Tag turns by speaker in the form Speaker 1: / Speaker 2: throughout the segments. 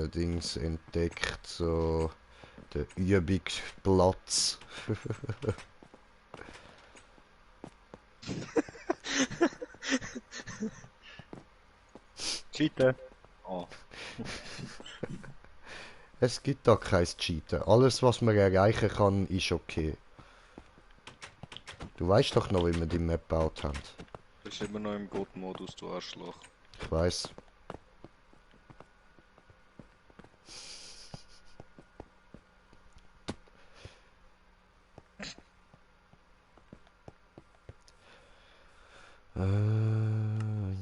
Speaker 1: Dings entdeckt, so der Übungsplatz.
Speaker 2: Cheaten. Oh.
Speaker 1: Es gibt da kein Cheaten. Alles, was man erreichen kann, ist okay. Du weißt doch noch, wie wir die Map gebaut haben.
Speaker 2: Du bist immer noch im God-Modus, du Arschloch.
Speaker 1: Ich weiß.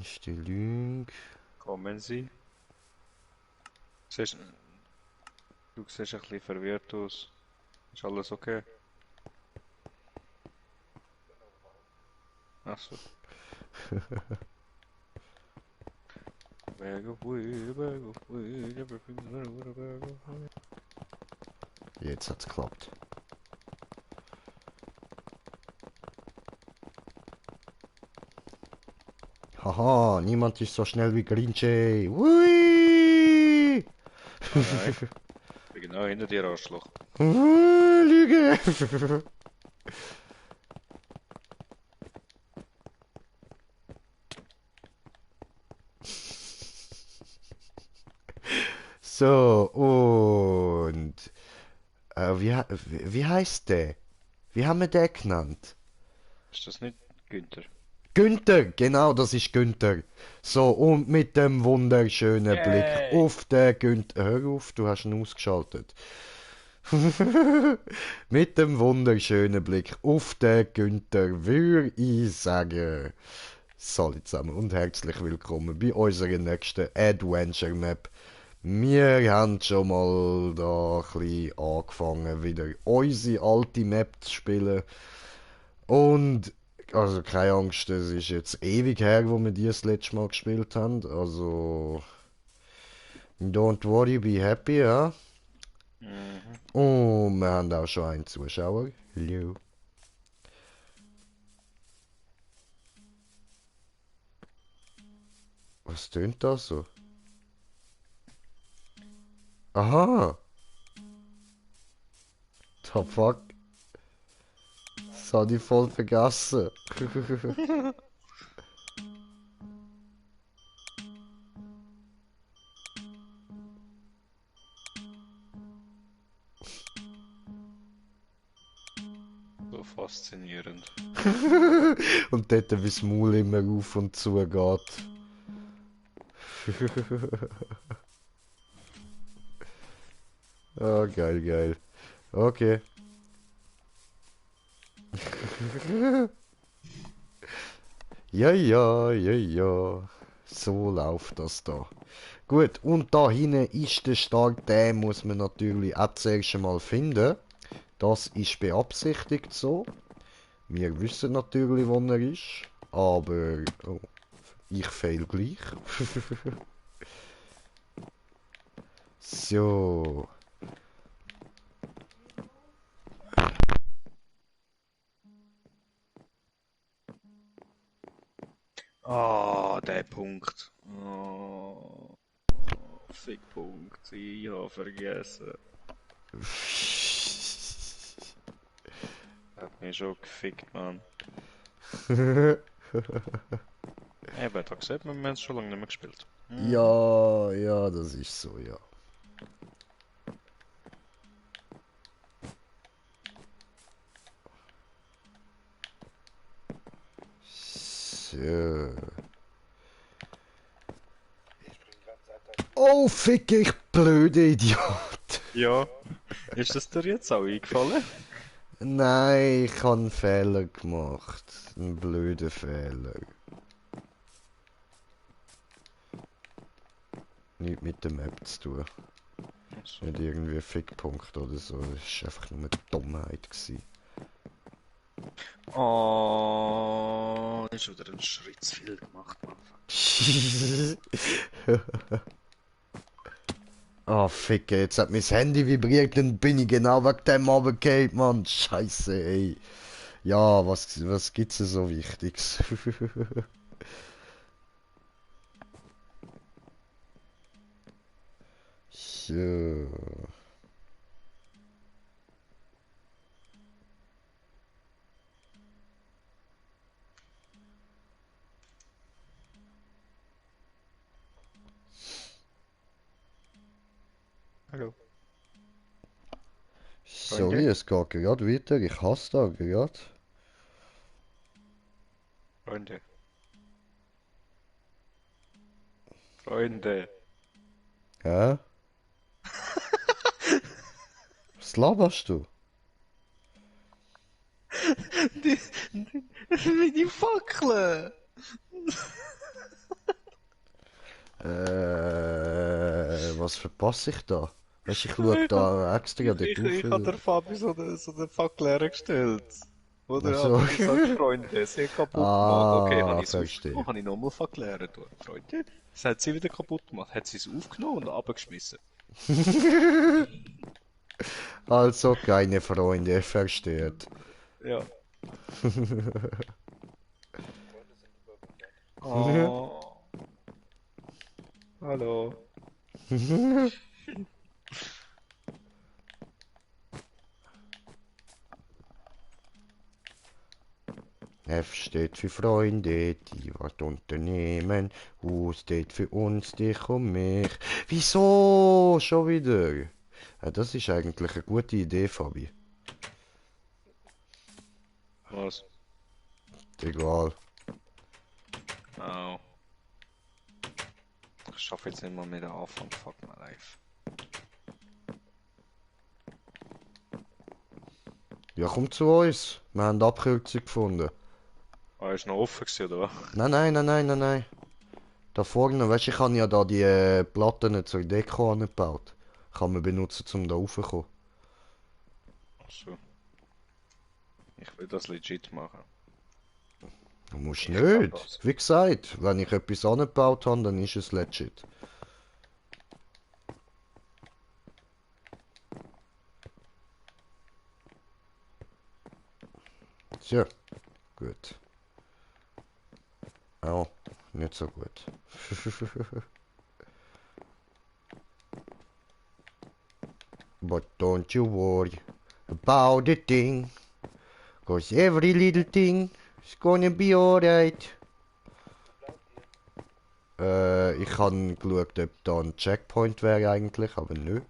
Speaker 1: Einstellung.
Speaker 2: Kommen Sie. Siehst, du siehst ein bisschen verwirrt aus. Ist alles okay? Achso. Bag of weed, everything's better with a bag of weed.
Speaker 1: Jetzt hat's geklappt. Haha, niemand ist so schnell wie Green Jay. Hui!
Speaker 2: Nein, ich bin genau hinter dir, Arschloch.
Speaker 1: Lüge! So, und wie heißt der? Wie haben wir den genannt?
Speaker 2: Ist das nicht Günther?
Speaker 1: Günther, genau, das ist Günther. So, und mit dem wunderschönen Blick
Speaker 2: Yay!
Speaker 1: auf den Günther. Hör auf, du hast ihn ausgeschaltet. Mit dem wunderschönen Blick auf den Günther würde ich sagen, salut zusammen und herzlich willkommen bei unserer nächsten Adventure Map. Wir haben schon mal da ein bisschen angefangen, wieder unsere alte Map zu spielen. Und, also keine Angst, es ist jetzt ewig her, wo wir die das letzte Mal gespielt haben. Also, don't worry, be happy, ja.
Speaker 2: Mhm.
Speaker 1: Und wir haben auch schon einen Zuschauer. Hallo. Was tönt da so? Aha! The fuck? Das habe ich voll vergessen.
Speaker 2: So faszinierend.
Speaker 1: Und dort, wie das Maul immer auf und zu geht. Ah, geil, geil. Okay. Ja, ja, ja, ja. So läuft das da. Gut, und da hinten ist der Start, den muss man natürlich auch zuerst einmal finden. Das ist beabsichtigt so. Wir wissen natürlich, wo er ist. Aber oh, ich fehl gleich. So.
Speaker 2: Ah, der Punkt. Oh, Fickpunkt. Ich habe vergessen. Hat mich schon gefickt, Mann. Eben, da sieht man, wir haben es schon lange nicht mehr gespielt. Mhm.
Speaker 1: Ja, ja, das ist so, ja. So. Oh, fick ich, blöde Idiot.
Speaker 2: Ja, ist das dir jetzt auch eingefallen?
Speaker 1: Nein, ich habe einen Fehler gemacht. Einen blöden Fehler. Nichts mit der Map zu tun.
Speaker 2: Achso.
Speaker 1: Nicht irgendwie ein Fickpunkt oder so. Das war einfach nur eine Dummheit gewesen.
Speaker 2: Oh, ist wieder ein Schritt zu viel gemacht, Mann.
Speaker 1: Ah, Fick, jetzt hat mein Handy vibriert und bin ich genau wegen dem runtergefallen, Mann. Scheiße, ey. Ja, was gibt's denn so Wichtiges? So.
Speaker 2: Hallo.
Speaker 1: Sorry,
Speaker 2: Freunde?
Speaker 1: es geht gerade weiter. Ich hasse da gerade.
Speaker 2: Freunde. Freunde.
Speaker 1: Hä? Was laberst du?
Speaker 2: Die Fackeln!
Speaker 1: Was verpasse ich da? Weißt du, ich schaue da extra dort
Speaker 2: Ich
Speaker 1: rauf.
Speaker 2: habe der Fabi so eine Fackel hergestellt. Oder
Speaker 1: Also.
Speaker 2: habe gesagt, Freunde, sie hat kaputt gemacht. Okay, habe
Speaker 1: Ah,
Speaker 2: ich es
Speaker 1: verstehe.
Speaker 2: aufgenommen, habe ich nochmal verklärt. Freunde, das hat sie wieder kaputt gemacht. Hat sie es aufgenommen und abgeschmissen.
Speaker 1: Also keine Freunde, versteht.
Speaker 2: Ja. Oh, hallo.
Speaker 1: F steht für Freunde, die was unternehmen. U steht für uns, dich und mich. Wieso? Schon wieder? Ja, das ist eigentlich eine gute Idee, Fabi.
Speaker 2: Was?
Speaker 1: Egal.
Speaker 2: Oh. Ich schaffe jetzt nicht mal mehr den Anfang. Fuck my life.
Speaker 1: Ja, komm zu uns. Wir haben die Abkürzung gefunden.
Speaker 2: Ah, ist noch offen gewesen, oder was?
Speaker 1: Nein, nein, nein, nein, nein, nein. Da vorne, weißt du, ich habe ja da die Platten zur Deko angebaut. Kann man benutzen, um da raufzukommen.
Speaker 2: Ach so. Ich will das legit machen.
Speaker 1: Du musst
Speaker 2: Ich kann
Speaker 1: nicht.
Speaker 2: das.
Speaker 1: Wie gesagt, wenn ich etwas angebaut habe, dann ist es legit. So, gut. Oh, nicht so gut. But don't you worry about the thing. 'Cause every little thing is gonna be alright. Ich habe geschaut, ob da ein Checkpoint wäre eigentlich, aber nö.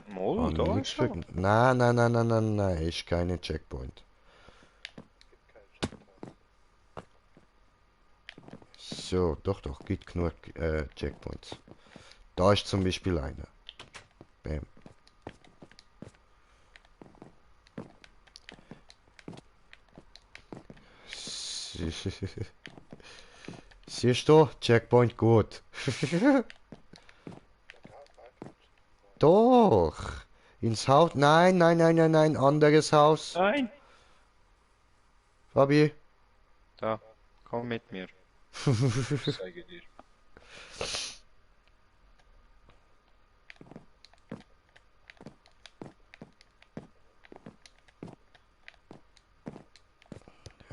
Speaker 2: Mol,
Speaker 1: Habe
Speaker 2: da
Speaker 1: nichts
Speaker 2: ist er.
Speaker 1: gefunden. Nein, nein, nein, nein, nein, nein, ist keine Checkpoint. So, doch, doch, gibt genug Checkpoints. Da ist zum Beispiel einer. Bam. Siehst du? Checkpoint gut. Doch. Ins Haus. Nein, nein, nein, nein, nein. Anderes Haus.
Speaker 2: Nein!
Speaker 1: Fabi.
Speaker 2: Da, komm mit mir. Ich zeige dir.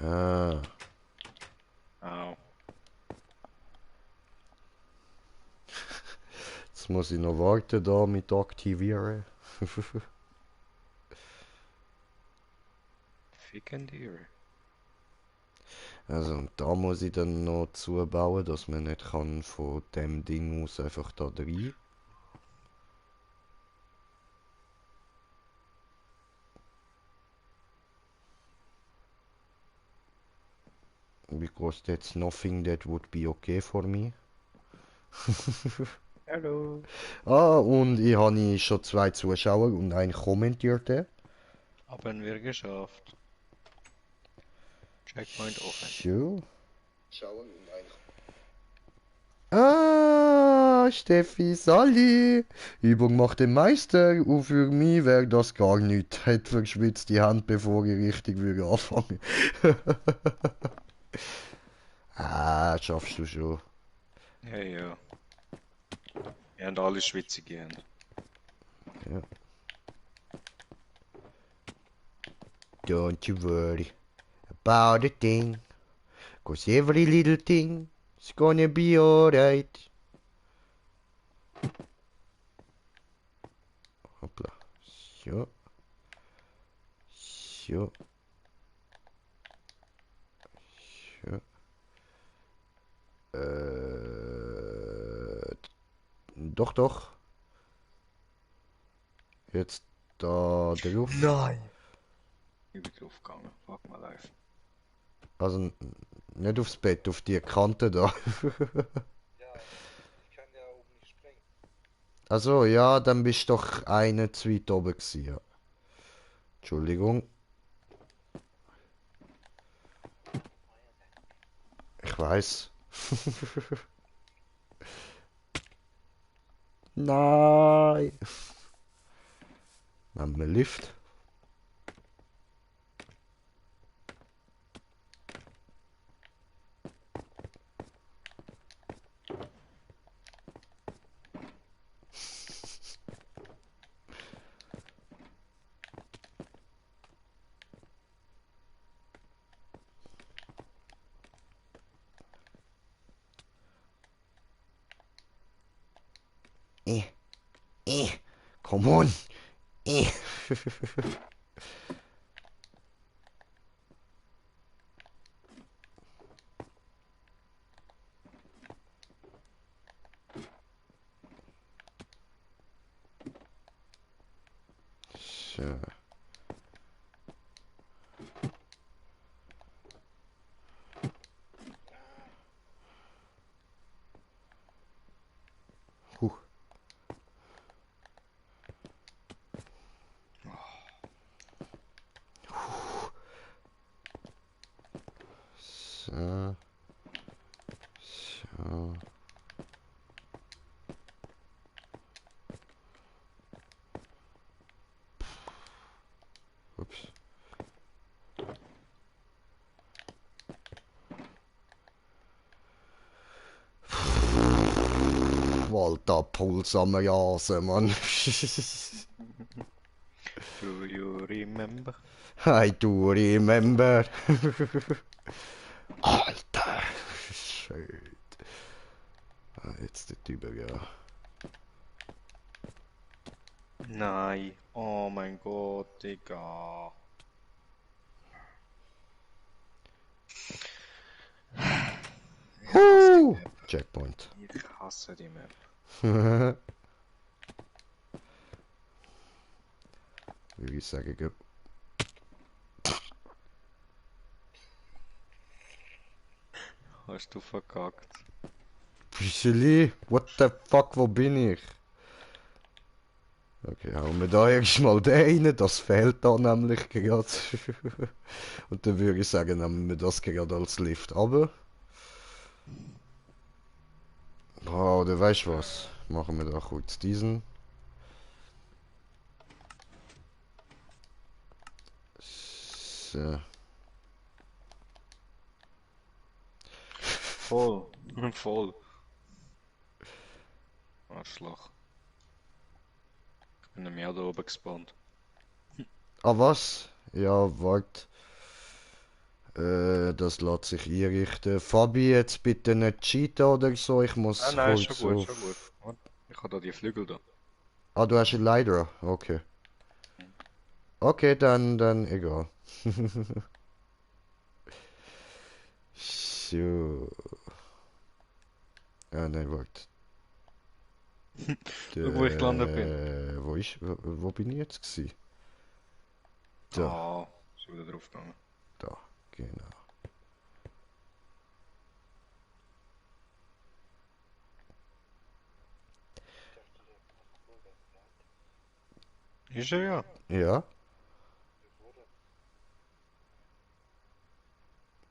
Speaker 1: Ah.
Speaker 2: Au.
Speaker 1: Jetzt muss ich noch warten da mit aktivieren.
Speaker 2: Ficken dir.
Speaker 1: Also und da muss ich dann noch zubauen, dass man nicht kann von dem Ding aus einfach da rein. Because that's nothing that would be okay for me.
Speaker 2: Hallo.
Speaker 1: Ah, und ich habe schon 2 Zuschauer und einen kommentierte.
Speaker 2: Haben wir geschafft. Checkpoint offen.
Speaker 1: So. Ah, Steffi, Sally. Übung macht den Meister. Und für mich wäre das gar nichts. Hätte verschwitzt die Hand, bevor ich richtig würde anfangen. Ah, schaffst du schon.
Speaker 2: Ja, ja. Wir haben alle schwitzige Hände.
Speaker 1: Ja. Don't you worry about a thing. 'Cause every little thing is gonna be alright. Hoppla. So. So. So. Doch, doch. Jetzt da drauf.
Speaker 2: Nein! Ich bin draufgegangen. Fuck my life.
Speaker 1: Also nicht aufs Bett, auf die Kante da. Also ja, dann bist du doch eine zu weit oben gewesen, ja. Entschuldigung. Ich weiß. Nein. Nehmen wir Lift. Eh, come on. Eh. So. Huh. So. So. Ups. Alter, Puls am Jasen, Mann.
Speaker 2: Do you remember?
Speaker 1: I do remember. Alter. Shit. Ah, jetzt der Typ, ja.
Speaker 2: Nein. Oh mein Gott, Digga. Ich hasse die Map.
Speaker 1: Checkpoint.
Speaker 2: Ich hasse die Map.
Speaker 1: Würde ich sagen, gell.
Speaker 2: Hast du verkackt?
Speaker 1: Büscheli, what the fuck, wo bin ich? Okay, hauen wir da erstmal den rein, das fehlt da nämlich gerade. Und dann würde ich sagen, nehmen wir das gerade als Lift runter. Oh, oder weißt du was? Machen wir da kurz diesen. So.
Speaker 2: Voll. Voll. Arschloch. Ich bin nämlich auch da oben gespawnt.
Speaker 1: Ah, was? Ja, wart. Das lässt sich einrichten. Fabi, jetzt bitte nicht cheaten oder so. Ich muss
Speaker 2: Nein, ist schon
Speaker 1: kurz
Speaker 2: gut, schon gut.
Speaker 1: auf.
Speaker 2: Warte, ich habe da die Flügel da.
Speaker 1: Ah, du hast einen Lidar. Okay. Okay, dann egal. So. Ah, nein, warte.
Speaker 2: Schau, wo ich gelandet bin.
Speaker 1: Wo bin ich jetzt gewesen? Da,
Speaker 2: Ah, ist wieder draufgegangen.
Speaker 1: da, genau.
Speaker 2: Ist er ja.
Speaker 1: Ja,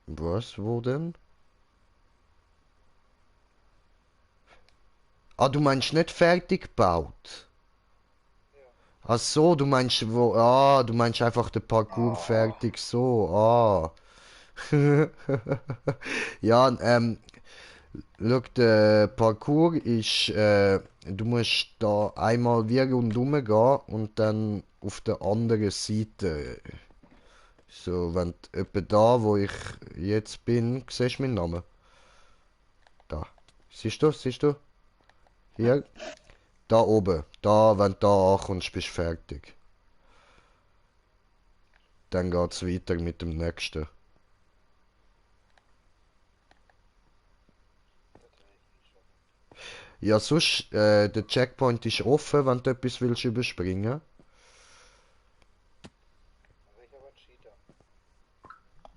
Speaker 1: was, wo denn? Ah, du meinst nicht fertig gebaut? Ach so, du meinst wo, du meinst einfach den Parcours
Speaker 2: Ah,
Speaker 1: fertig so, Ja, schau, der Parcours ist, du musst da einmal wie rundum gehen und dann auf der anderen Seite. So, wenn du etwa da, wo ich jetzt bin, siehst du meinen Namen? Da. Siehst du? Siehst du?
Speaker 2: ja.
Speaker 1: Hier. Da oben. Da, wenn du da ankommst, bist du fertig. Dann geht's weiter mit dem nächsten. Ja, sonst, der Checkpoint ist offen, wenn du etwas willst überspringen.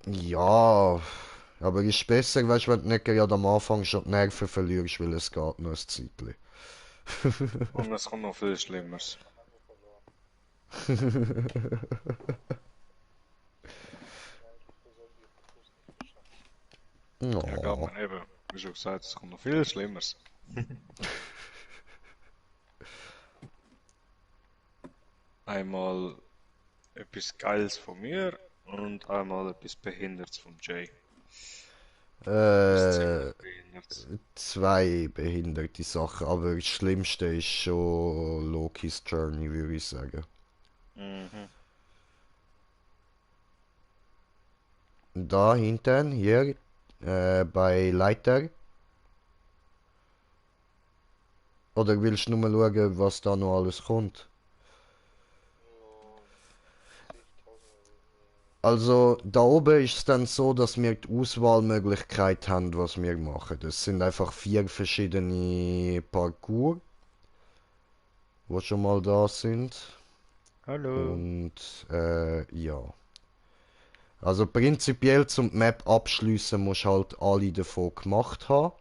Speaker 1: Ja, aber ist besser, weißt du, wenn du nicht gerade am Anfang schon die Nerven verlierst, weil es geht noch ein Zeitchen.
Speaker 2: Und es kommt noch viel Schlimmeres. Ja, geht
Speaker 1: Oh.
Speaker 2: man eben. Wie schon gesagt, es kommt noch viel Schlimmeres. Einmal etwas Geiles von mir und einmal etwas Behindertes von Jay. Etwas
Speaker 1: Äh,
Speaker 2: ziemlich Behindertes.
Speaker 1: zwei behinderte Sachen, aber das Schlimmste ist schon Lokis Journey, würde ich sagen.
Speaker 2: Mhm.
Speaker 1: Da hinten, hier, bei Leiter. Oder willst du nur mal schauen, was da noch alles kommt? Also, da oben ist es dann so, dass wir die Auswahlmöglichkeit haben, was wir machen. Das sind einfach 4 verschiedene Parcours, die schon mal da sind.
Speaker 2: Hallo.
Speaker 1: Und, ja. Also prinzipiell zum Map abschließen musst du halt alle davon gemacht haben.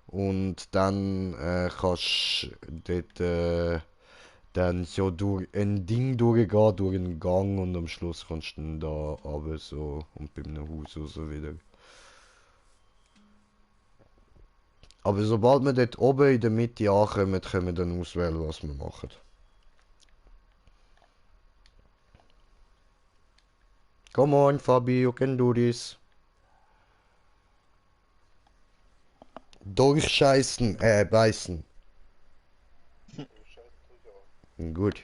Speaker 1: Und dann kannst du dort dann so durch ein Ding durchgehen, durch einen Gang und am Schluss kannst du dann da runter so und bei einem Haus raus wieder. Aber sobald wir dort oben in der Mitte ankommen, können wir dann auswählen, was wir machen. Come on, Fabi, you can do this. Durchscheißen, beißen. Gut.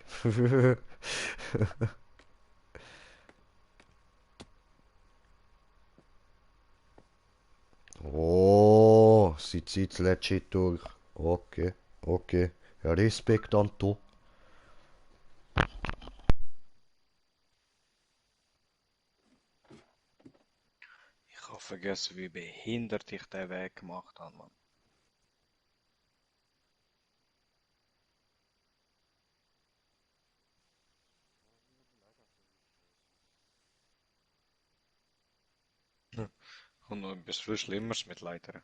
Speaker 1: Oh, sie zieht legit durch. Okay, okay. Respekt, Anto.
Speaker 2: Ich habe vergessen, wie behindert ich den Weg gemacht habe, Mann. Und noch etwas viel Schlimmeres mit Leitern.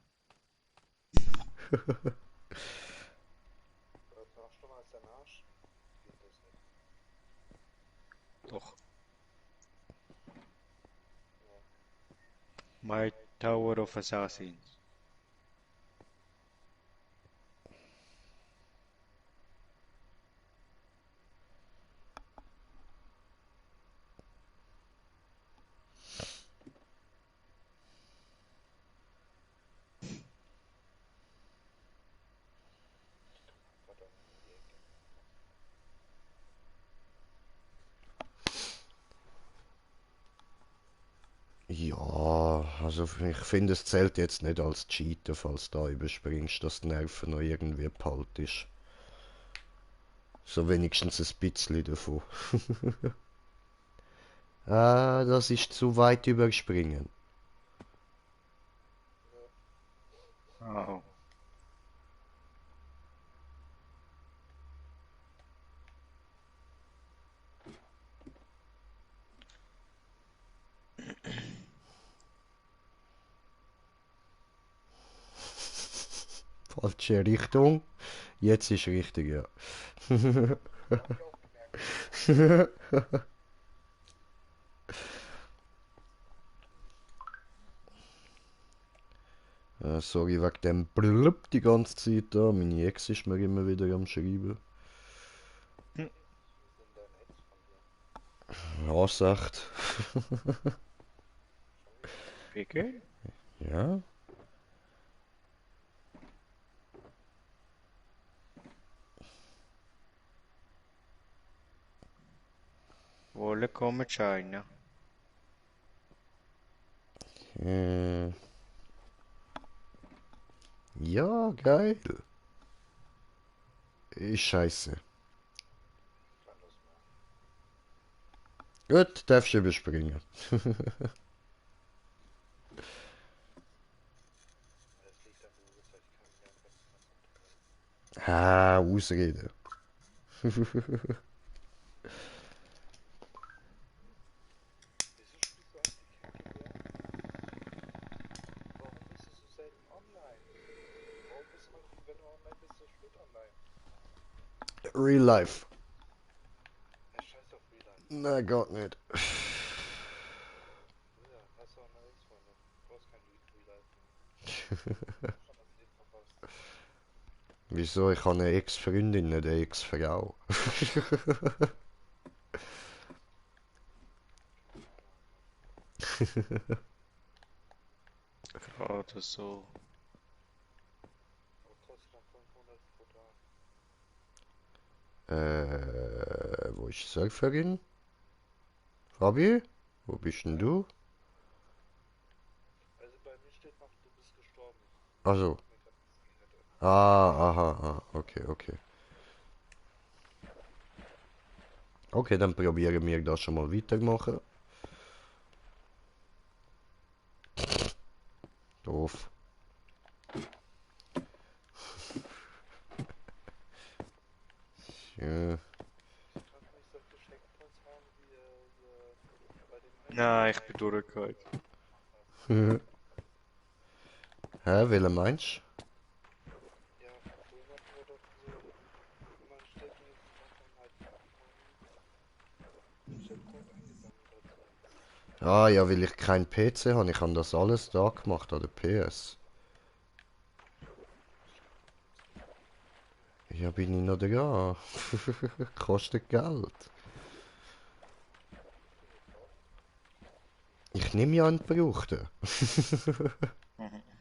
Speaker 2: Doch. My Tower of Assassins.
Speaker 1: Ja, also ich finde, es zählt jetzt nicht als Cheaten, falls du da überspringst, dass die Nerven noch irgendwie behaltest. So wenigstens ein bisschen davon. Ah, das ist zu weit überspringen.
Speaker 2: Oh.
Speaker 1: Falsche Richtung. Jetzt ist richtig, ja. Sorry wegen dem Blub die ganze Zeit da. Meine Ex ist mir immer wieder am Schreiben.
Speaker 2: Hm.
Speaker 1: Ja, sagt.
Speaker 2: PK?
Speaker 1: Ja.
Speaker 2: Wolle come China.
Speaker 1: Äh, ja, geil. Ist scheiße.
Speaker 3: Keine Lust mehr.
Speaker 1: Gut, darfst du überspringen.
Speaker 3: Es liegt an der Uhrzeit, ich kann mich einfach nicht mehr konzentrieren.
Speaker 1: Ausrede.
Speaker 3: Wieso spielst du eigentlich kein GTA? Warum bist du so selten online? Warum bist du, wenn du online bist, so spät online?
Speaker 1: Real life.
Speaker 3: Ja, scheiß auf Real Life.
Speaker 1: Na, Gott nicht.
Speaker 3: Ja, hast du auch eine Ex-Freundin. Du brauchst kein Real Life mehr. Du hast schon das Leben verpasst.
Speaker 1: Wieso? Ich habe eine Ex-Freundin, nicht eine Ex-Frau.
Speaker 3: Keine Ahnung, Mann.
Speaker 2: Gerade so.
Speaker 3: Aber kostet dann 500 pro Tag.
Speaker 1: Wo ist die Surferin? Fabi? Wo bist denn
Speaker 3: Ja?
Speaker 1: du?
Speaker 3: Also bei mir steht noch, du bist gestorben. Ich
Speaker 1: Also.
Speaker 3: guck mir gerade das Gerät an.
Speaker 1: Aha, okay, okay. Okay, dann probieren wir das schon mal weitermachen. Doof. Ja.
Speaker 3: Kannst du nicht solche Checkpoints haben wie hier bei dem
Speaker 2: Nein, ich
Speaker 3: Eisberg?
Speaker 2: bin durchgegangen.
Speaker 3: Ach was.
Speaker 1: Hä, welchen meinst
Speaker 3: Ja, früher hatten wir doch so, man stirbt und jetzt hat man halt einen Checkpoint eingesammelt als Dings.
Speaker 1: du? Ah ja, weil ich kein PC habe. Ich habe das alles da gemacht an der PS.
Speaker 3: Checkpoint gibt's nicht.
Speaker 1: Ja, bin ich noch dran. Kostet Geld.
Speaker 3: Hast du gekauft?
Speaker 1: Ich nehme ja einen Gebrauchten.
Speaker 2: Mhm.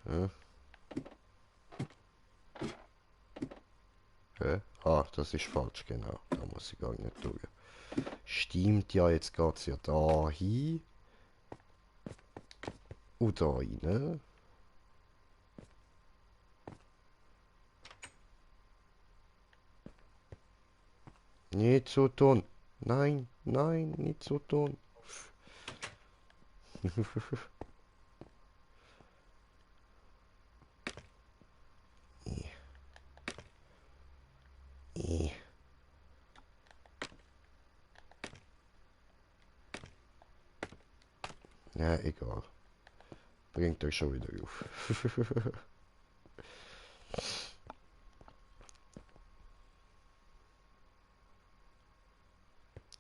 Speaker 1: Ja. Hä? Ah, das ist falsch, genau. Da muss ich gar nicht durch. Stimmt ja, jetzt geht's ja da hin. Und da rein. Nicht so tun. Nein, nein, nicht so tun. Ja, egal. Bringt euch schon wieder auf.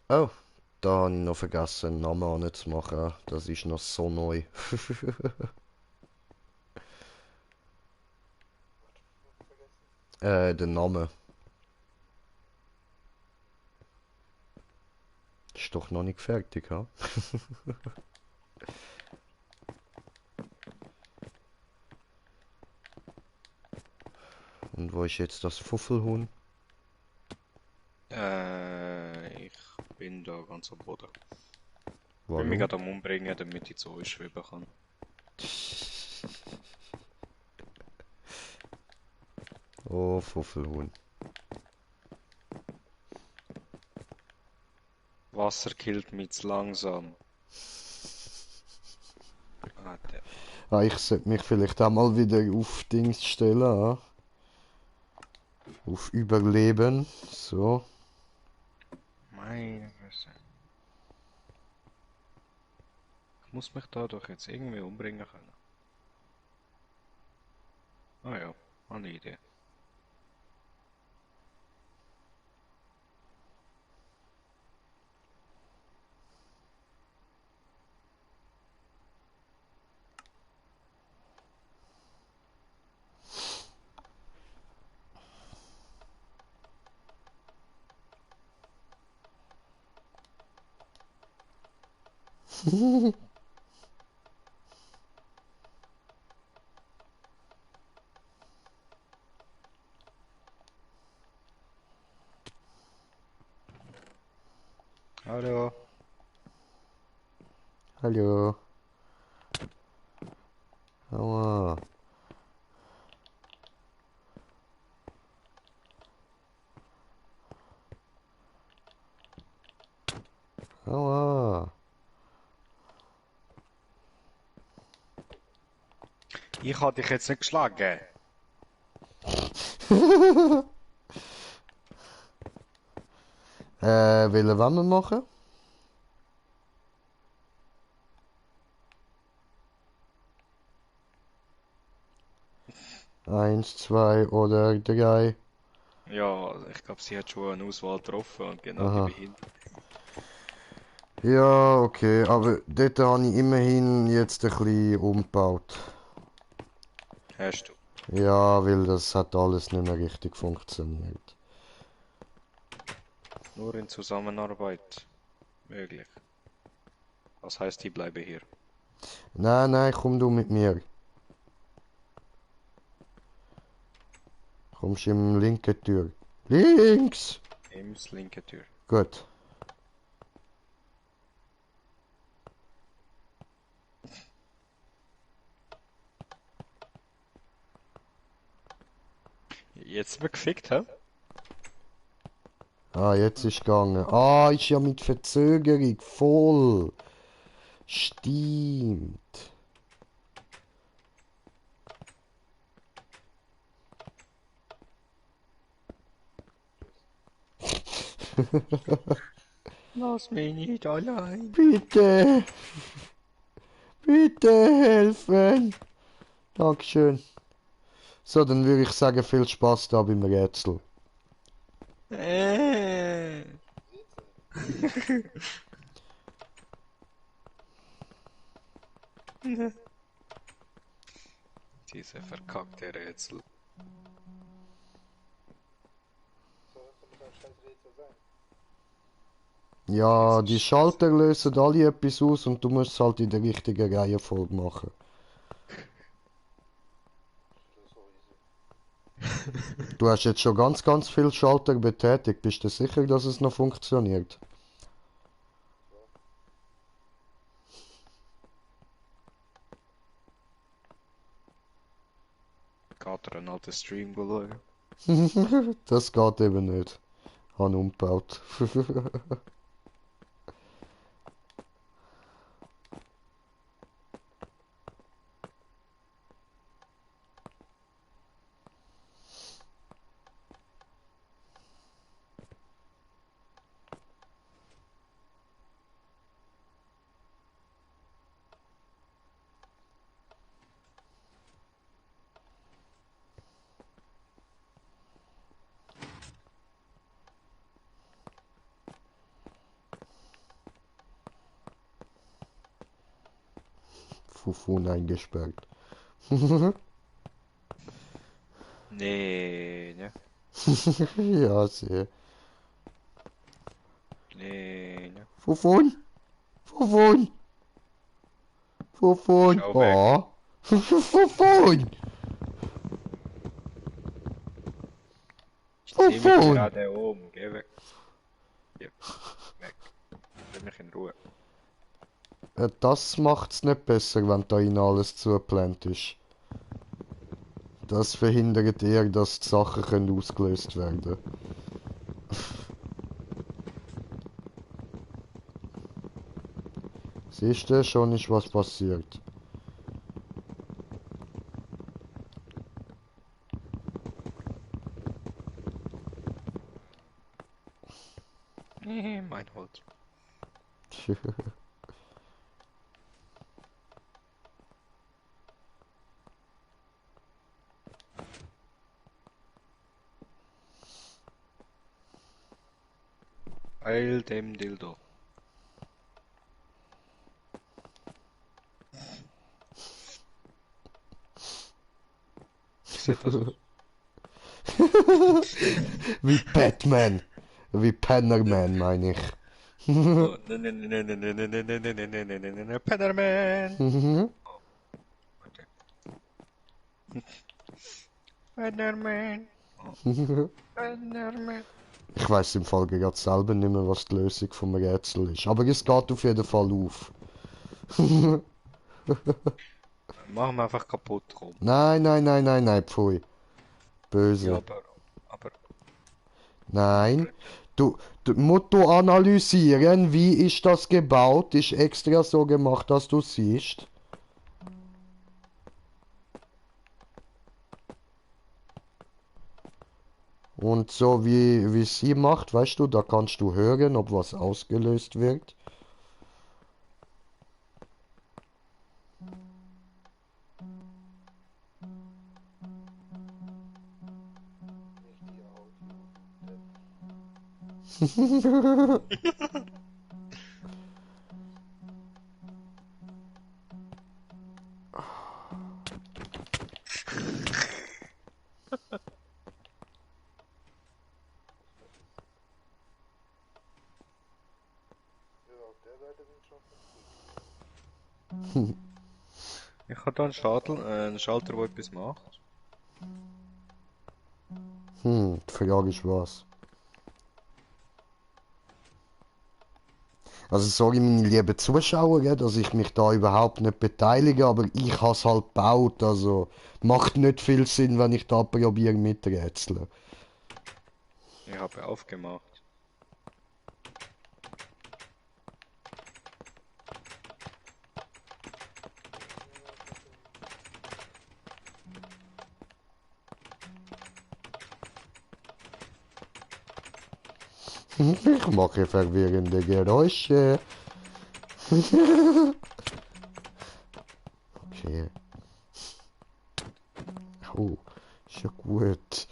Speaker 1: Oh, da habe ich noch vergessen, einen Namen anzumachen. Das ist noch so neu.
Speaker 3: Was vergessen?
Speaker 1: Den Namen. Ist doch noch nicht fertig, ha? Und wo ist jetzt das Fuffelhuhn?
Speaker 2: Ich bin da ganz am Boden. Ich bin mich
Speaker 1: Warum?
Speaker 2: gerade am Umbringen, damit ich zu euch schweben kann.
Speaker 1: Oh, Fuffelhuhn.
Speaker 2: Wasser killt mich zu langsam. Ah, der.
Speaker 1: Ah, ich sollte mich vielleicht auch mal wieder auf Dings stellen, ha? Auf Überleben. So.
Speaker 2: Meine Fresse. Ich muss mich da doch jetzt irgendwie umbringen können. Ah ja, eine Idee. Hallo.
Speaker 1: Hallo. Aua. Aua.
Speaker 2: Ich habe dich jetzt nicht geschlagen.
Speaker 1: Wollen wir machen? Eins, zwei oder drei.
Speaker 2: Ja, ich glaube, sie hat schon eine Auswahl getroffen und genau die
Speaker 1: Aha.
Speaker 2: behindert.
Speaker 1: Ja, okay, aber dort habe ich immerhin jetzt ein bisschen umgebaut.
Speaker 2: Hast du.
Speaker 1: Ja, weil das hat alles nicht mehr richtig funktioniert.
Speaker 2: Nur in Zusammenarbeit möglich. Was heißt, ich bleibe hier?
Speaker 1: Nein, nein, komm du mit mir. Kommst im linken Tür. Links!
Speaker 2: Ems linke Tür.
Speaker 1: Gut.
Speaker 2: Jetzt sind wir gefickt, hä?
Speaker 1: Ah, jetzt ist gegangen. Ah, ist ja mit Verzögerung voll. Stimmt.
Speaker 2: Lass mich nicht allein.
Speaker 1: Bitte, bitte helfen. Dankeschön. So, dann würde ich sagen, viel Spaß da beim Rätsel.
Speaker 2: Diese verkackte Rätsel.
Speaker 3: Soll das damit ein scheiß Rätsel sein?
Speaker 1: Ja,
Speaker 2: Jesus
Speaker 1: die
Speaker 2: Scheiße.
Speaker 1: Schalter lösen alle etwas aus und du musst es halt in der richtigen Reihenfolge machen.
Speaker 3: Das ist so easy.
Speaker 1: Du hast jetzt schon ganz viel Schalter betätigt. Bist du sicher, dass es noch funktioniert?
Speaker 2: Geht er einen alten Stream schauen?
Speaker 1: Das geht eben nicht. Han umgebaut. Fufun eingesperrt.
Speaker 2: Nee, ne?
Speaker 1: Ja, sehr.
Speaker 2: Nee, ne?
Speaker 1: Fufun? Fufun? Fufun?
Speaker 2: Schau weg.
Speaker 1: Oh. Fufun?
Speaker 2: Ich zieh mich
Speaker 1: Fufun?
Speaker 2: gerade um. Geh weg. Geh weg. Lass mich in Ruhe.
Speaker 1: Das macht's nicht besser, wenn da innen alles zugeplant ist. Das verhindert eher, dass die Sachen können ausgelöst werden. Siehst du, schon ist was passiert.
Speaker 2: Nee, mein Holz. Eil dem Dildo. Wie sieht das aus?
Speaker 1: Wie Batman. Wie Pennerman, meine ich.
Speaker 2: Oh, ne, ne, ne, ne, ne, ne, ne, ne, ne, ne, ne, ne, ne, ne, ne, Pennerman. Okay. Pennerman. Oh, Pennerman.
Speaker 1: Ich weiß im Fall gerade selber nicht mehr, was die Lösung vom Rätsel ist. Aber es geht auf jeden Fall auf.
Speaker 2: Machen wir einfach kaputt, komm.
Speaker 1: Nein, nein, nein, nein, nein, pfui.
Speaker 2: Ja,
Speaker 1: Böse.
Speaker 2: aber,
Speaker 1: Nein. Du musst du analysieren, wie ist das gebaut? Ist extra so gemacht, dass du siehst. Und so wie sie macht, weißt du, da kannst du hören, ob was ausgelöst wird.
Speaker 3: nicht die Audio. Ja, auf der Seite sind schon 50.
Speaker 2: ich habe da einen Schalter, der etwas macht.
Speaker 1: Die Frage ist was. Also sorry, meine lieben Zuschauer, gell, dass ich mich da überhaupt nicht beteilige, aber ich habe es halt gebaut, also macht nicht viel Sinn, wenn ich da probiere miträtseln.
Speaker 2: Ich habe aufgemacht.
Speaker 1: Ich mache verwirrende Geräusche. Okay. Oh, ist ja gut.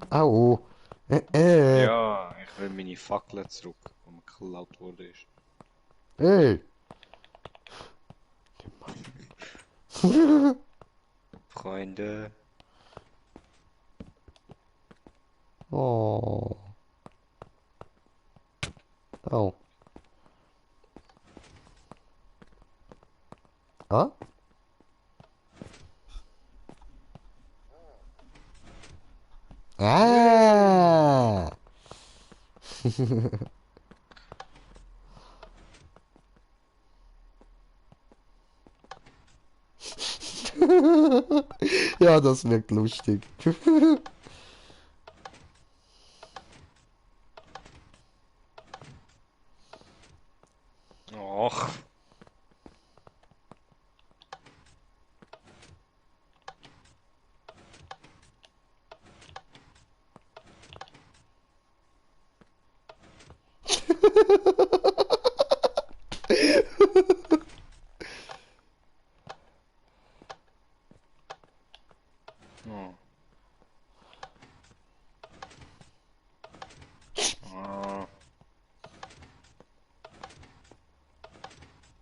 Speaker 1: Au. Äh.
Speaker 2: Ja, ich will meine Fackel zurück, die mir geklaut wurde.
Speaker 1: Ey.
Speaker 2: Freunde.
Speaker 1: Oh. Au. Ah? Ah. Ja, das wirkt lustig.
Speaker 2: Och. Oh. Oh.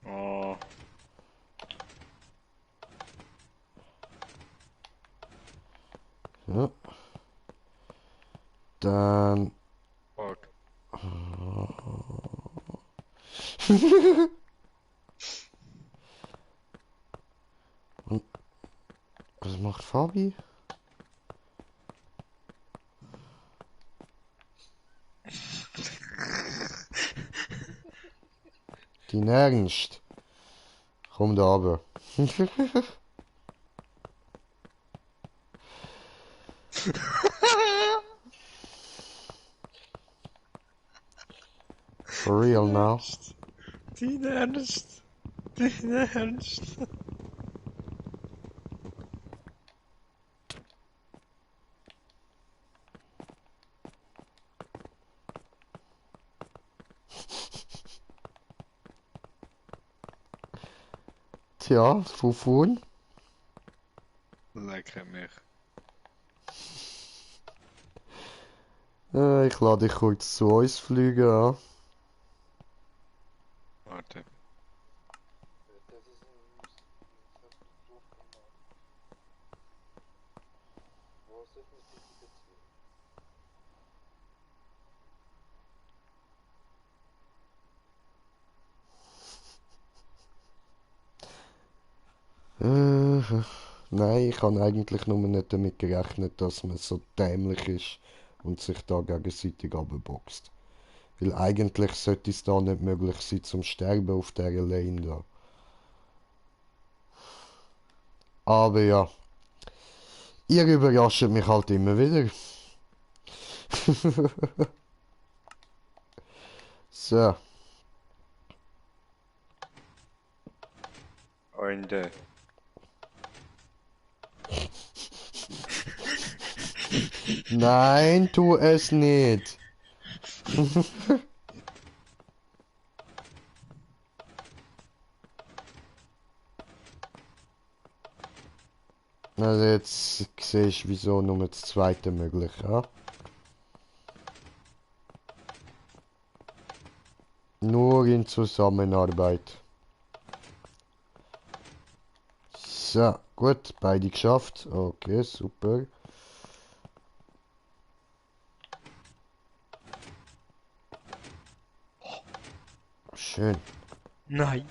Speaker 2: Oh.
Speaker 1: Ja. Dann.
Speaker 2: Fuck.
Speaker 1: Und was macht Fabi? Die Ernst. Komm da runter. For real now.
Speaker 2: Dein Ernst? Dein Ernst?
Speaker 1: Tja, Fufun.
Speaker 2: Leck mich.
Speaker 1: Ich lade dich kurz zu uns fliegen an.
Speaker 2: Warte.
Speaker 3: Das ist ein. Das hast du doof gemacht. Wo ist das mit Identifikation?
Speaker 1: Nein, ich habe eigentlich nur nicht damit gerechnet, dass man so dämlich ist und sich da gegenseitig abboxt. Weil eigentlich sollte es da nicht möglich sein zum Sterben auf dieser Lane da. Aber ja, ihr überrascht mich halt immer wieder. So,
Speaker 2: Freunde.
Speaker 1: nein, tu es nicht. Also jetzt siehst du, wieso nur das zweite möglich, ja? Nur in Zusammenarbeit. So, gut, beide geschafft. Okay, super. Schön.
Speaker 2: Nein.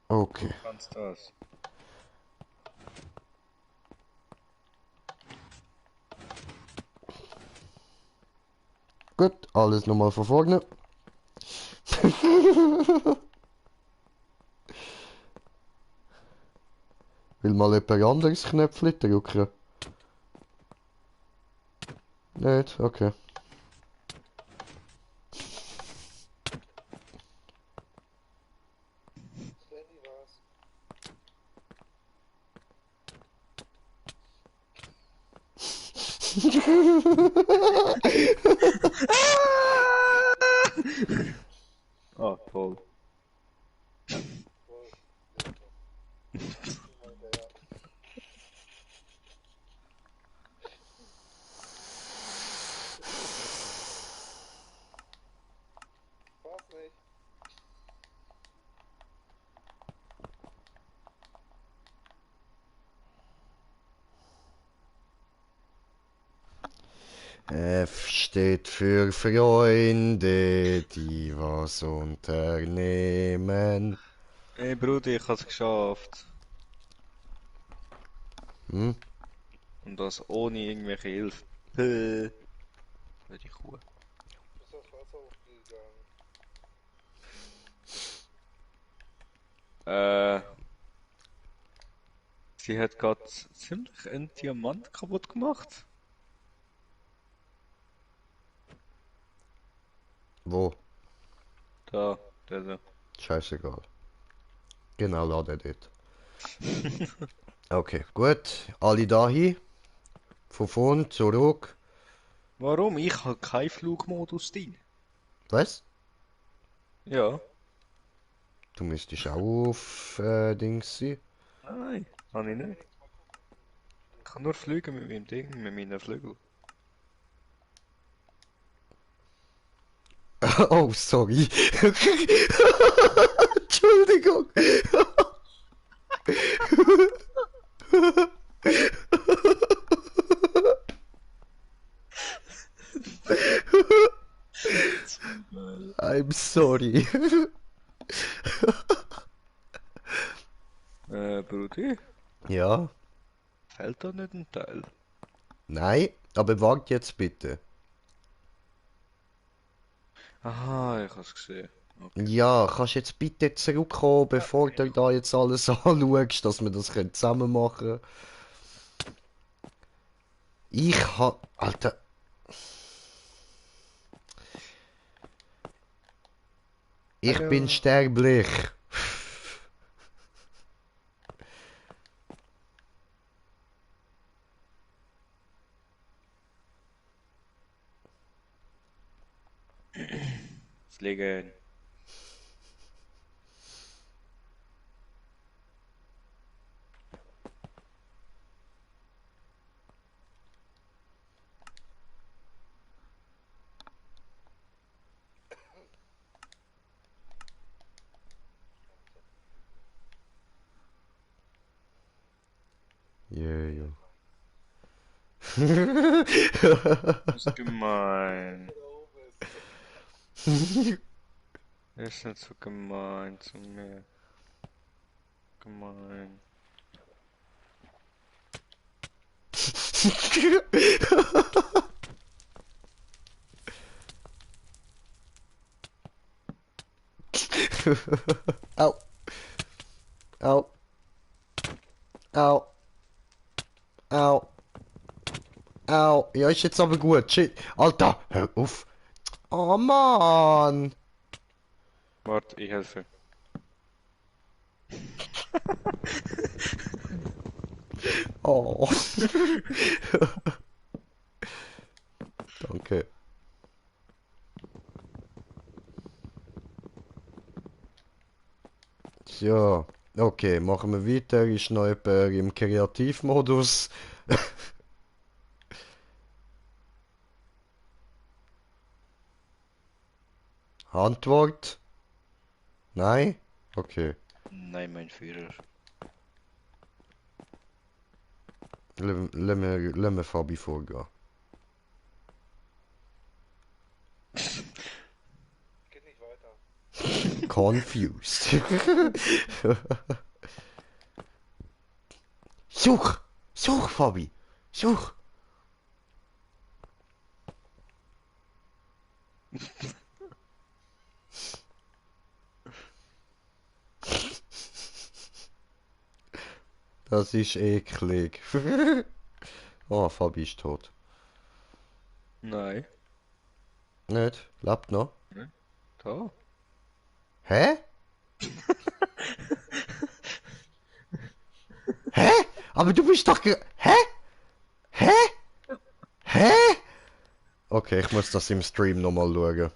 Speaker 1: Okay.
Speaker 2: Du kannst das.
Speaker 1: Gut, alles nochmal von vorne. Will mal jemand anderes Knöpfchen drücken? Nicht? Okay.
Speaker 3: Svenny war's.
Speaker 2: Ah, toll.
Speaker 3: Voll. Lecker. Immer hinterher. War's nicht.
Speaker 1: F steht für Freunde, die was unternehmen.
Speaker 2: Hey Bruder, ich hab's geschafft.
Speaker 1: Hm?
Speaker 2: Und das ohne irgendwelche Hilfe. Für die Kuh.
Speaker 3: Bist das Wasser hochgegangen?
Speaker 2: Äh, sie hat gerade ziemlich einen Diamant kaputt gemacht.
Speaker 1: Wo?
Speaker 2: Da, der da.
Speaker 1: Scheißegal. Genau, lade dort. Okay, gut. Alle dahin. Von vorn zurück.
Speaker 2: Warum? Ich habe keinen Flugmodus drin.
Speaker 1: Was?
Speaker 2: Ja.
Speaker 1: Du müsstest auch auf Dings sein.
Speaker 2: Nein, habe ich nicht. Ich kann nur fliegen mit meinem Ding, mit meinen Flügeln.
Speaker 1: Oh, sorry. Entschuldigung. I'm sorry.
Speaker 2: Brudi,
Speaker 1: Ja,
Speaker 2: fehlt da nicht ein Teil?
Speaker 1: nein, aber wart jetzt bitte.
Speaker 2: Aha, ich hab's gesehen. Okay.
Speaker 1: Ja, kannst jetzt bitte zurückkommen, bevor du da jetzt alles anschaust, dass wir das können zusammen machen können. Alter, ich bin
Speaker 2: Hallo.
Speaker 1: sterblich.
Speaker 2: Fliegen.
Speaker 1: Ja, ja.
Speaker 2: Das ist gemein.
Speaker 3: Da oben ist.
Speaker 2: Das ist nicht so gemein zu mir. Gemein.
Speaker 1: Au. Au. Au. Au. Au. Ja, ist jetzt aber gut. Shit. Alter, hör auf. Oh Mann.
Speaker 2: Warte, ich helfe.
Speaker 1: Oh. Danke. So. Okay, machen wir weiter. Ist noch jemand im Kreativmodus. Antwort? Nein? Okay.
Speaker 2: Nein, mein Führer.
Speaker 1: Lass mir Fabi vorgehen.
Speaker 3: Geht nicht weiter.
Speaker 1: Confused. Such! Such, Fabi! Such! Das ist eklig. Oh, Fabi ist tot.
Speaker 2: Nein.
Speaker 1: Nicht? Lebt noch?
Speaker 2: Nein. Da.
Speaker 1: Hä? Hä? Aber du bist doch Hä? Hä? Hä? Okay, ich muss das im Stream nochmal schauen.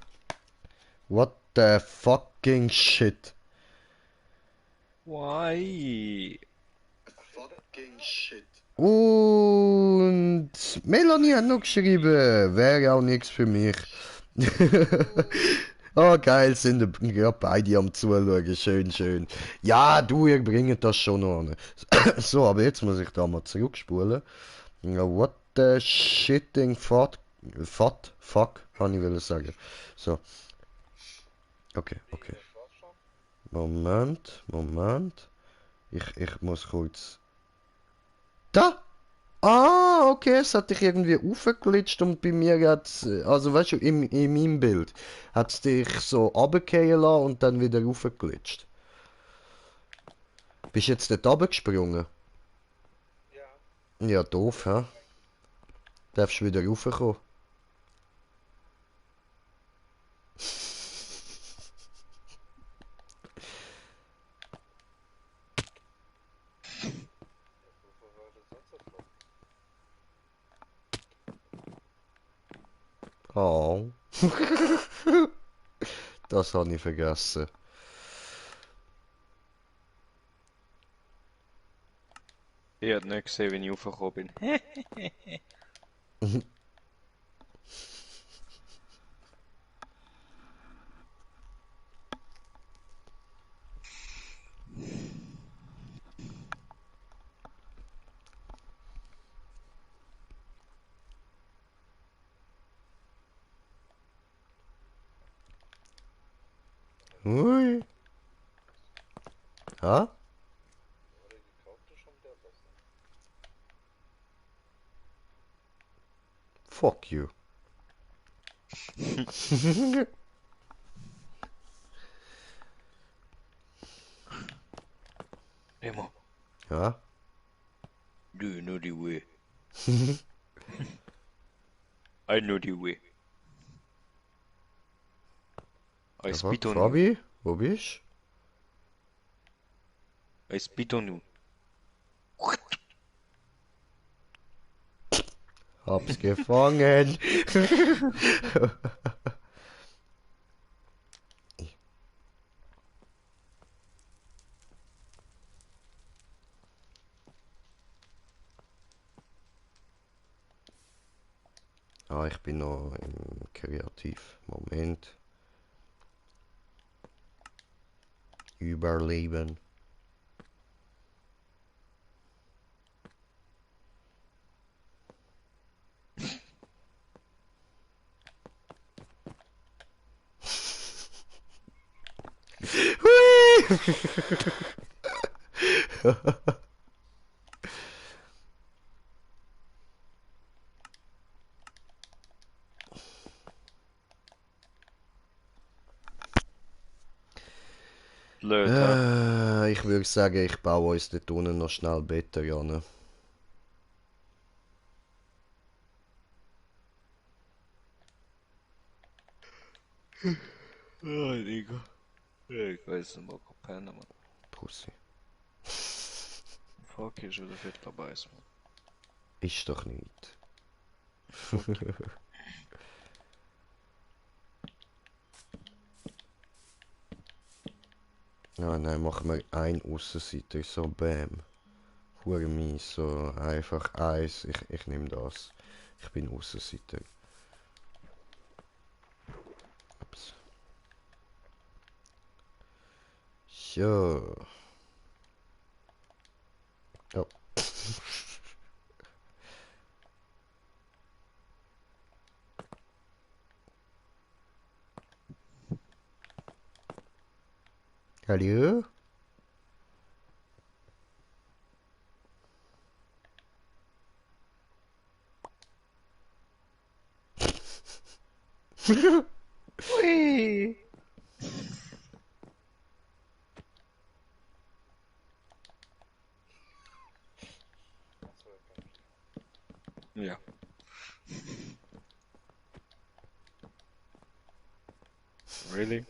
Speaker 1: What the fucking shit?
Speaker 2: Why?
Speaker 1: Fucking shit. Und Melanie hat noch geschrieben, wäre auch nichts für mich. Oh geil, sind gerade beide am Zuschauen, schön, schön. Ja, du, ihr bringt das schon noch an. So, aber jetzt muss ich da mal zurückspulen. Ja, what the shitting fuck, kann ich will sagen. So, okay.
Speaker 3: Das war's schon.
Speaker 1: Moment. Ich muss kurz... Da! Ah, okay, es hat dich irgendwie aufgeglitscht und bei mir hat's, also weißt du, in meinem Bild hat's dich so runterfallen lassen und dann wieder aufgeglitscht. Bist jetzt dort runtergesprungen?
Speaker 3: Ja.
Speaker 1: Ja, doof, hä? Darfst du wieder raufkommen?
Speaker 3: Wofür war das sonst so drauf?
Speaker 1: Oh. Das habe ich vergessen.
Speaker 2: Ich hab nicht gesehen, wenn ich raufgekommen bin.
Speaker 1: Hui. Ha?
Speaker 3: Oder gekaufte schon wieder besser.
Speaker 1: Fuck you.
Speaker 2: Remo,
Speaker 1: Ja?
Speaker 2: do you know the way? I know the way. I spit on you.
Speaker 1: Fabi, wo bist
Speaker 2: I spit on you.
Speaker 1: du? Hab's gefangen. Ah, ich bin noch im Kreativ. Moment. Überleben. Hui!
Speaker 2: Blöd, hä?
Speaker 1: Ich würde sagen, ich baue uns dort unten noch schnell Betten ran.
Speaker 2: Ja, Digga. Ich weiß nicht mal, pennen, Mann.
Speaker 1: Pussy.
Speaker 2: Fuck, hier ist wieder Viertel ab eins, Mann.
Speaker 1: Ist doch nicht. Ja, nein, machen wir ein Aussenseiter, so bam. Hure mies, so einfach eins. Ich nehme das. Ich bin Aussenseiter. Ups. So. Ja. Hallo?
Speaker 2: Ui!
Speaker 3: Achso, er kann fliegen.
Speaker 2: Ja. Really?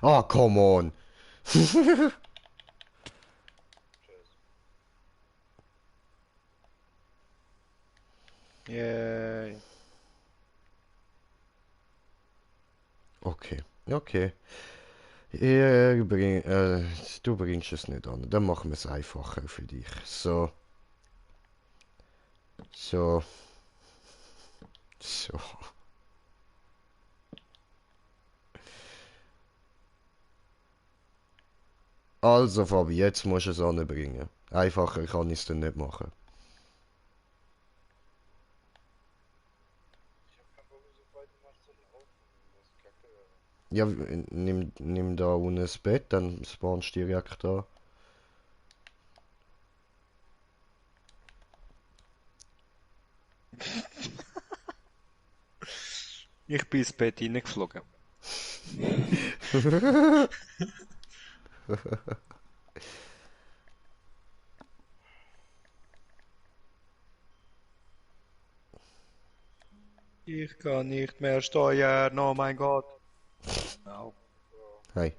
Speaker 1: Ah, come on.
Speaker 3: Tschüss.
Speaker 2: Yay.
Speaker 1: Okay, okay. Du bringst es nicht an. Dann machen wir es einfacher für dich. So. So. So. Also, Fabi, jetzt musst du es anbringen. Einfacher kann ich es dann nicht machen.
Speaker 3: Ich hab keinen Bock, so weit gemacht zu laufen. Das ist kacke.
Speaker 1: Ja, nimm da unten das Bett, dann spawnst du direkt da.
Speaker 2: Ich bin ins Bett reingeflogen. Ich kann nicht mehr steuern, oh mein Gott. Au.
Speaker 3: So,
Speaker 1: Hey.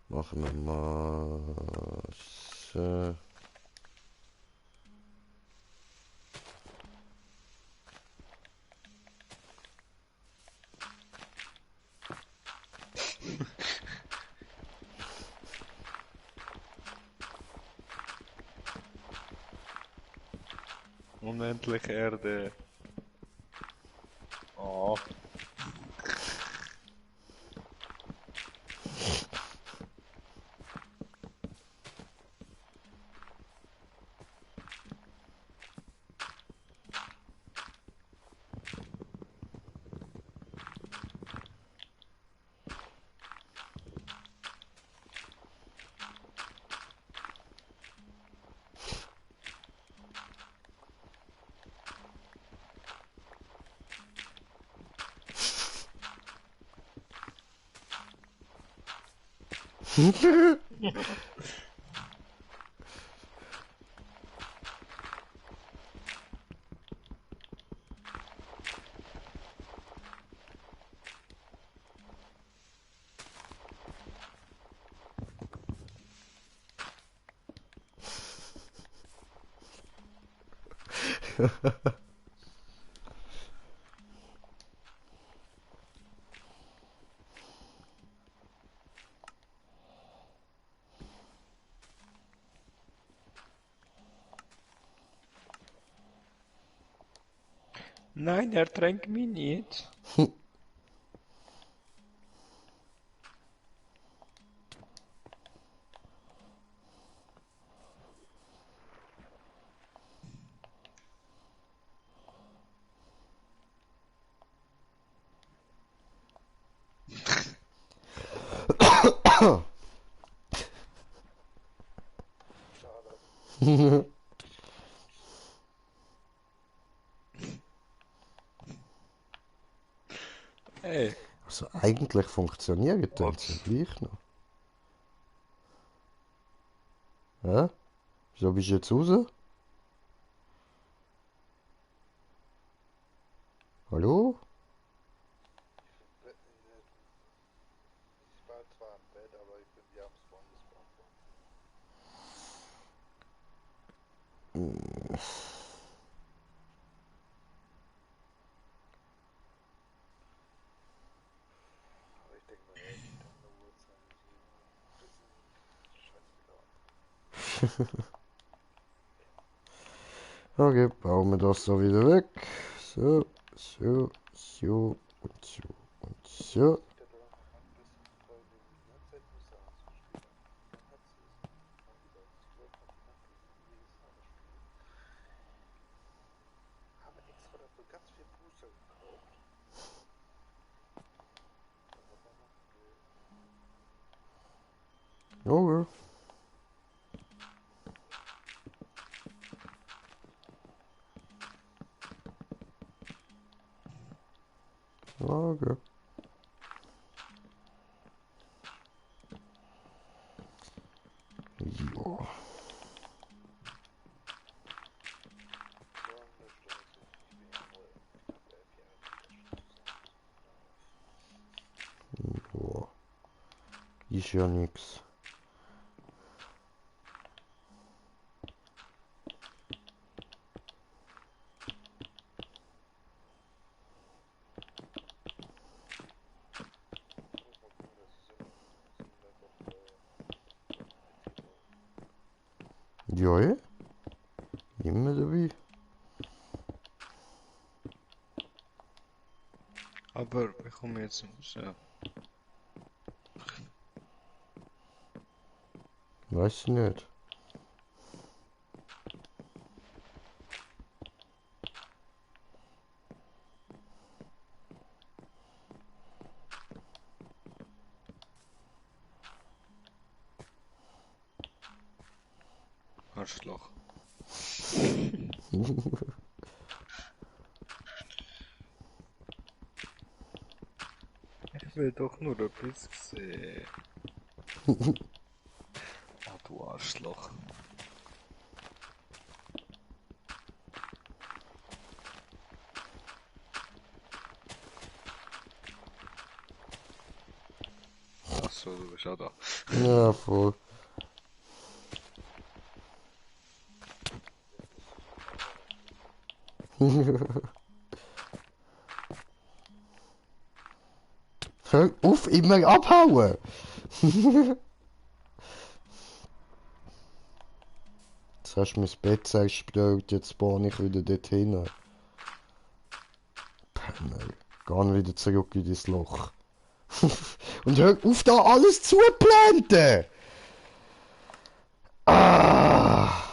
Speaker 1: Machen wir mal so.
Speaker 2: Unendliche Erde. Oh. Nein, er tränkt mich nicht.
Speaker 3: schade.
Speaker 2: Hey,
Speaker 1: Also eigentlich funktioniert das
Speaker 2: was?
Speaker 1: ja gleich noch. Hä? Wieso bist du jetzt raus? Hallo?
Speaker 3: Ich war zwar im Bett, aber ich bin wieder am Spawn gespawnt worden. Aber ich denke mal, er geht an der Uhrzeit so ein bisschen scheiß gelaunt.
Speaker 1: Okay, bauen wir das so wieder weg. So, so, so und so und so.
Speaker 3: Liegt er doch noch an, bis weil wir die ganze Zeit Muster ausgespielt haben. Dann hat sie es mal gesagt, ich wollte noch die Nacht jedes Mal spielen. Habe extra dafür ganz viel Booster gekauft. Was er machen will.
Speaker 1: Okay. Okay. Jo.
Speaker 3: Morgen eine Straße. Ich bin ja nur knapp 11 Jahre mit der Straße.
Speaker 1: Boah. Ist ja nix.
Speaker 3: Ich muss mal gucken, dass ich so eine Woche auf dem PC baue.
Speaker 1: Ja, ja. Immer dabei.
Speaker 2: Aber ich komme jetzt raus. Ja.
Speaker 1: Weiß ich nicht.
Speaker 2: Arschloch. Ich will doch nur etwas sehen. Ah, du Arschloch. Achso, du bist auch da.
Speaker 1: Ja, voll.
Speaker 3: Der muss sich am Ende noch
Speaker 1: Hör auf, immer abhauen! Jetzt hast du mein Bett zerstört, jetzt spawn ich wieder dorthin. Penner. Geh wieder zurück in dein Loch. Und hör auf, da alles zu planten! Ah!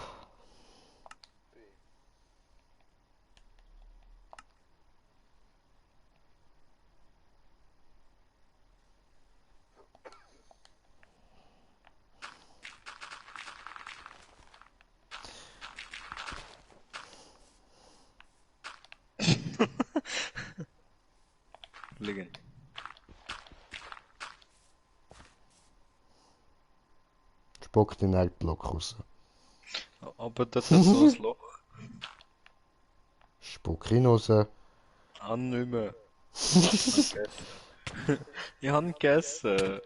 Speaker 3: B.
Speaker 2: Liegen.
Speaker 1: Spuck den Erdblock raus.
Speaker 2: Aber das hat so ein Loch.
Speaker 1: Spuck ihn raus.
Speaker 2: Ah, nicht mehr. Ich hab gegessen. Ich hab gegessen.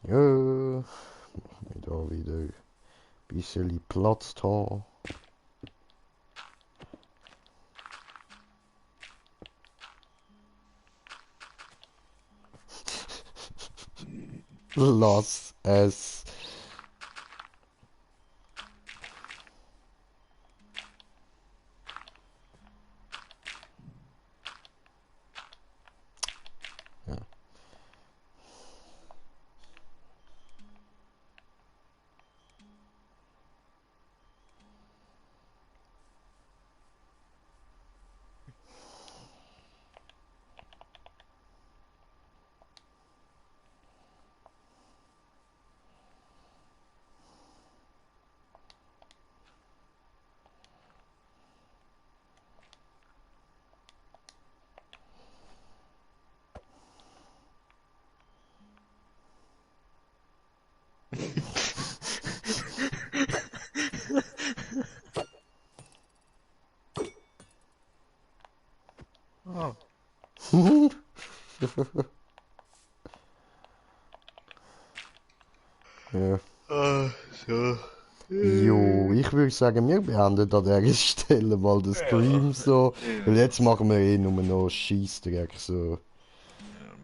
Speaker 1: Ja, wir da wieder ein bisschen Platz da. Lass es. Ja.
Speaker 2: Oh.
Speaker 1: Ja.
Speaker 2: So.
Speaker 1: Jo, ich würde sagen, wir beenden an dieser Stelle mal den Stream so. Weil jetzt machen wir eh nur noch Scheissdreck so.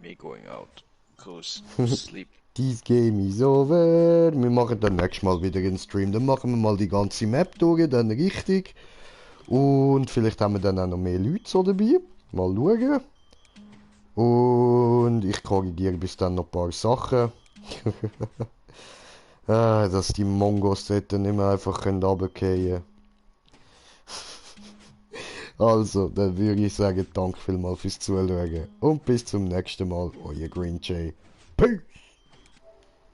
Speaker 2: Me going out. Goes to sleep.
Speaker 1: This game is over. Wir machen dann nächstes Mal wieder einen Stream. Dann machen wir mal die ganze Map durch, dann richtig. Und vielleicht haben wir dann auch noch mehr Leute so dabei. Mal schauen. Und ich korrigiere bis dann noch ein paar Sachen. Dass die Mongos dort nicht mehr einfach runterfallen können. Also, dann würde ich sagen, danke vielmals fürs Zuschauen. Und bis zum nächsten Mal, euer Green Jay. Peace!